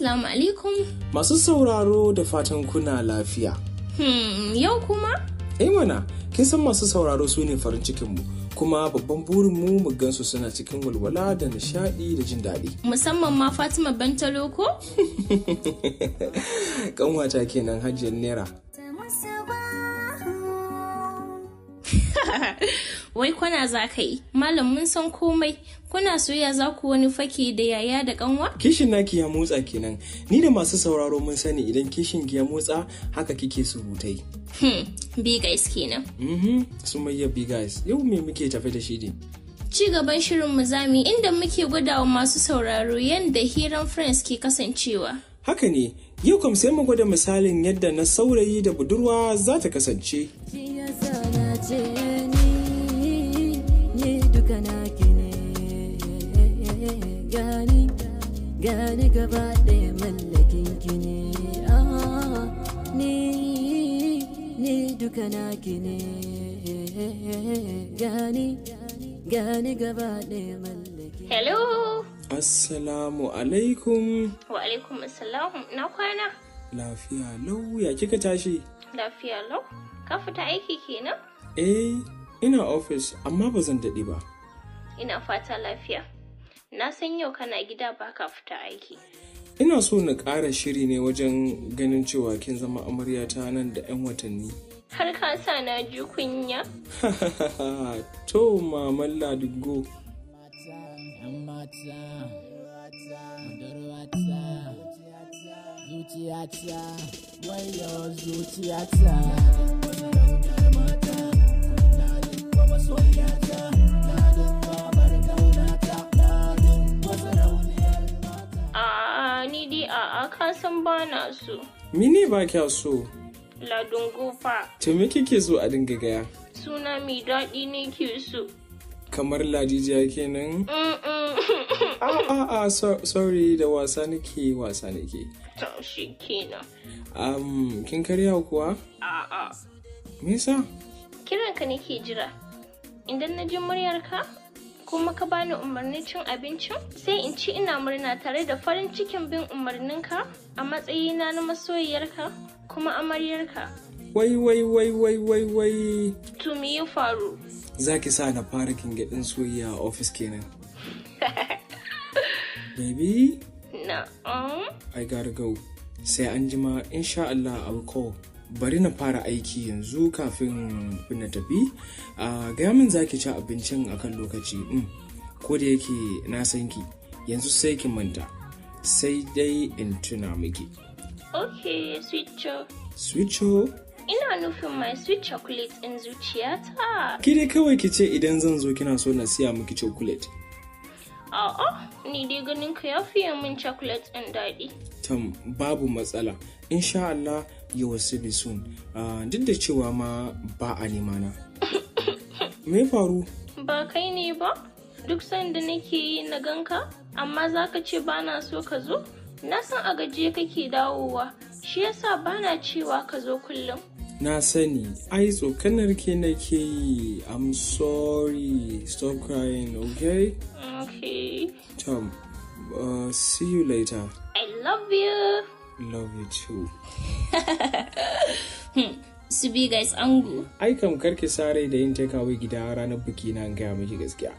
Assalamu alaikum. Masu sauraro, da fatan kuna lafiya. Yau kuma? Eh mana, kin san masu sauraro su ne farin cikinmu, kuma babban burinmu mu gansu suna cikin walwala da nishaɗi da jin daɗi. Musamman ma Fatima Bantalo ko? Kanwata kenan, Hajiyar Naira. Wai kwana za ka yi? Malam, mun san komai. Kuna soyayya, za ku wani fake da yaya da kanwa? Kishin naki ya motsa kenan. Ni da masu sauraro mun sani idan kishin ki ya motsa, haka kike surutai. Big guys kenan. Sumayya Big guys. Yau me muke tafe da shi ne? Ci gaban shirin mu zami, inda muke gwadawa masu sauraro yadda hiran friends ke kasancewa. Haka ne, yau kam sai mu gwada misalin yadda na saurayi da budurwa za ta kasance. Shi yasa na ce ni duka naki ne, gani gani gaba ɗaya mallakin ki ne. Ah, ni duka naki ne, gani gani gaba ɗaya mallakin. Hello. Assalamu alaikum. Wa alaikum assalam. Na kwana? Lafiya lau, ya kika tashi? Lafiya lau. Ka fita aiki kenan? Eh, ina ofis, amma ba zan daɗe ba. Ina fata lafiya. Na san yau kana gida, ba ka fita aiki. Ina so na ƙara shiri ne wajen ganin cewa kin zama amaryata nan da 'yan watanni. Har ka sa na ji kunya. To, Maman Ladingo. ‘Yan mata, budurwata, zuciyata, wayo zuciyata. Mata, Ladingo masoyiyata, Ladingo bar kaunata, Ladingo sarauniyar mata. A'a, ni dai a'a, ka san ba na so. Mene ba kya so? Ladingo fa. To, me kike so a dinga gaya? Suna mai daɗi ne ke so. Kamar Ladijiya kenan? Mm-mm. A a a, sorry, da wasa nake, wasa nake. To, shi kenan. Kin karya kuwa? A'a. Me yasa? Kiranka nake jira. Idan na ji muryarka kuma ka bani umarnin cin abincin, sai in ci ina murna tare da farin cikin bin umarninka a matsayina na masoyiyarka kuma amaryarka. Wai wai wai wai wai wai. To, me ya faru? Za ki sa na fara gingaɗin soyayya a ofis kenan. Baby, Na'am. I gotta go. Sai an jima, insha Allah I will call. Bari na fara aiki yanzu kafin na tafi. Gaya min za ki ci abincin akan lokaci. Ko da yake na san ki, yanzu sai ki manta. Sai dai in tuna miki. Okay, sweet cho. Sweet cho? Ina nufin my sweet chocolate in zuciyata. Ki dai kawai ki ce idan zan zo kina so na siya miki chocolate. A'a, ni dai ganin ka ya fiye min chocolate ɗin daɗi. Tam, babu matsala. Insha Allah you will see me soon. Duk da cewa ma ba a nema na. Me faru? Ba kai ne ba? Duk sanda nake yi na ganka, amma za ka ce ba na so ka zo? Na san a gajiye kake dawowa, shi yasa ba na cewa ka zo kullum. Na sani, ai tsokanar ke nake yi. I'm sorry. Stop crying, okay? Okay. Tom, see you later. I love you. Love you too. Su bi guys ango. Ai kam karki sare da yin takeaway gida ranar biki na, gaya miki gaskiya.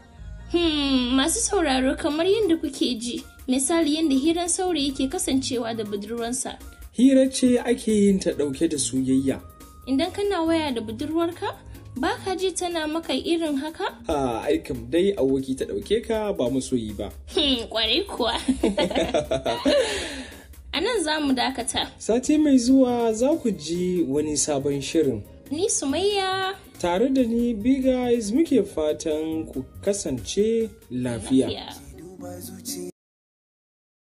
Masu sauraro, kamar yadda kuke ji, misali yadda hiran saurayi ke kasancewa da budurwarsa. Hira ce ake yin ta ɗauke da soyayya. Idan kana waya da budurwarka, ba ka ji tana maka irin haka? Ha, ai kam dai aboki ta ɗauke ka, ba masoyi ba. Kwarai kuwa. A nan za mu dakata. Sati mai zuwa za ku ji wani sabon shirin. Ni Sumayya. Tare da ni Big Eyes muke fatan ku kasance lafiya. Lafiya. Duba zuciya.